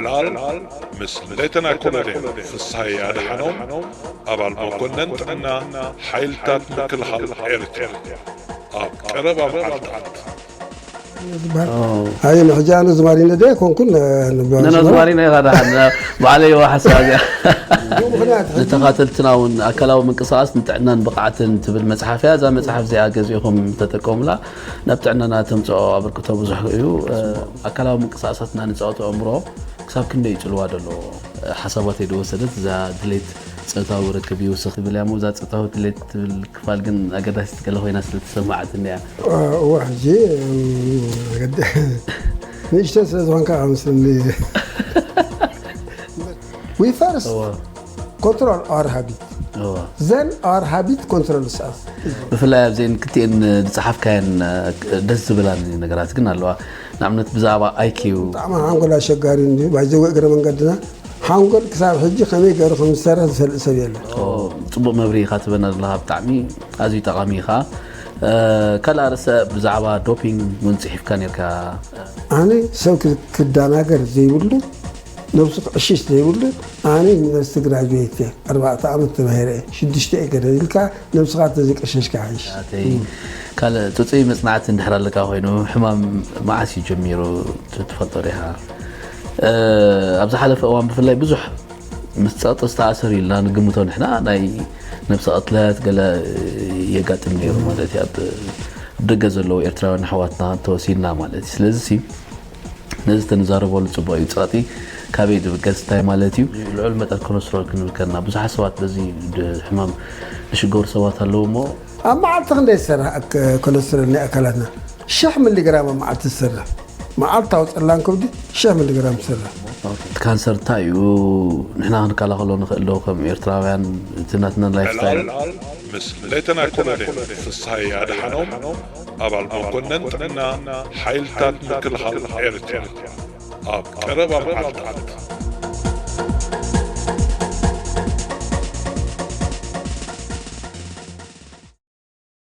ዕላል ምስ ሌተና ኮሎኔል ፍስሃየ ኣድሓኖም፣ ኣባል መኮነን ጥዕና ሓይልታት ምክልኻል ኤርትራ፣ ኣብ ቀረባ መዓልታት። ዝበሃል። ኣይ፣ ሕጂ ኣነ ዝማሪነ ዶ ኣይኮንኩን? ነና ዝማሪና ኢኻ ደሓን። ባዕለይ ዋ ሓሳብ እያ። ንተኻተልትና እውን ኣካላዊ ምንቅስቃስ ንጥዕናን ብቕዓትን ትብል መፅሓፍ እያ። እዛ መፅሓፍ እዚኣ ገዚእኹም ተጠቀሙላ። ናብ ጥዕናና ተምፅኦ ኣበርክቶ ብዙሕ እዩ። ኣካላዊ ምንቅስቃሳትና ንፃወት ኣእምሮ ክሳብ ክንደይ እዩ ፅልዋ ዘለዎ? ሓሳባተይ ዝወሰደት እዛ ድሌት ፆታዊ ርክብ ይውስኽ ትብል እያ። እዛ ፆታዊ ድሌት ትብል ክፋል ግን ኣገዳሲት ገለ ኮይና ስለተሰማዓትኒ እያ። እዋ ሕጂ ንእሽተን ስለ ዝኾንካ ኣምስኒ we first control our habit then our habit control us. ብፍላይ ኣብዘን ክልቲኤን ዝፀሓፍካየን ደስ ዝብላኒ ነገራት ግን ኣለዋ። ንኣብነት ብዛዕባ ኣይኪዩ ብጣዕሚ ሓንጎል ኣሸጋሪ እንድዩ ባይዘወ እግረ መንገድና ሓንጎል ክሳብ ሕጂ ከመይ ገይሩ ከም ዝሰርሕ ዝፈልጥ ሰብ የለን። ፅቡቅ መብርሂ ኢኻ ትበና ዘለኻ። ብጣዕሚ ኣዝዩ ጠቓሚ ኢኻ። ካልእ ኣርእስተ ብዛዕባ ዶፒንግ እውን ፅሒፍካ ነርካ። ኣነ ሰብ ክዳናገር ዘይብሉ ነብሱ ክዕሽሽ ዘይብሉ ኣነ ዩኒቨርሲቲ ግራጁዌት እየ ኣርባዕተ ዓመት ተማሂረ እየ ሽዱሽተ እየ ገለ ኢልካ ነብስኻ ተዘይቀሸሽካ ሓይሽ። ካልእ ፅፁይ መፅናዕቲ እንድሕር ኣለካ ኮይኑ ሕማም መዓስ እዩ ጀሚሩ? ትፈልጦ ዲኻ? ኣብ ዝሓለፈ እዋን ብፍላይ ብዙሕ ምስ ፀቕጢ ዝተኣሰሩ ኢልና ንግምቶ ንሕና ናይ ነብሰ ቅትለት ገለ የጋጥም ነይሩ ማለት እዩ። ኣብ ደገ ዘለዉ ኤርትራውያን ኣሕዋትና እንተወሲድና ማለት እዩ። ስለዚ ነዚ ተንዛረበሉ ፅቡቅ እዩ። ፀቕጢ ካበይ ዝብገስ እንታይ ማለት እዩ? ልዑል መጠን ኮለስትሮል ክንብል ከለና ብዙሓት ሰባት በዚ ሕማም ዝሽገሩ ሰባት ኣለዉ እሞ ኣብ መዓልቲ ክንደይ ዝሰርሕ ኮለስትሮል ናይ ኣካላትና ሽሕ ሚሊግራም ኣብ መዓልቲ ዝሰርሕ መዓልታዊ ፀላም ከብዲ ሽሕ ሚሊግራም ዝሰርሕ እቲ ካንሰር እንታይ እዩ? ንሕና ክንከላኸሎ ንኽእል ዶ ከም ኤርትራውያን? እቲ ናትና ላይፍ ስታይል ዕላል ምስ ሌተና ኮሎኔል ፍስሃየ ኣድሓኖም ኣባል መኮነን ጥዕና ሓይልታት ምክልኻል ኤርትራ ኣብ ቀረባ መዓልታት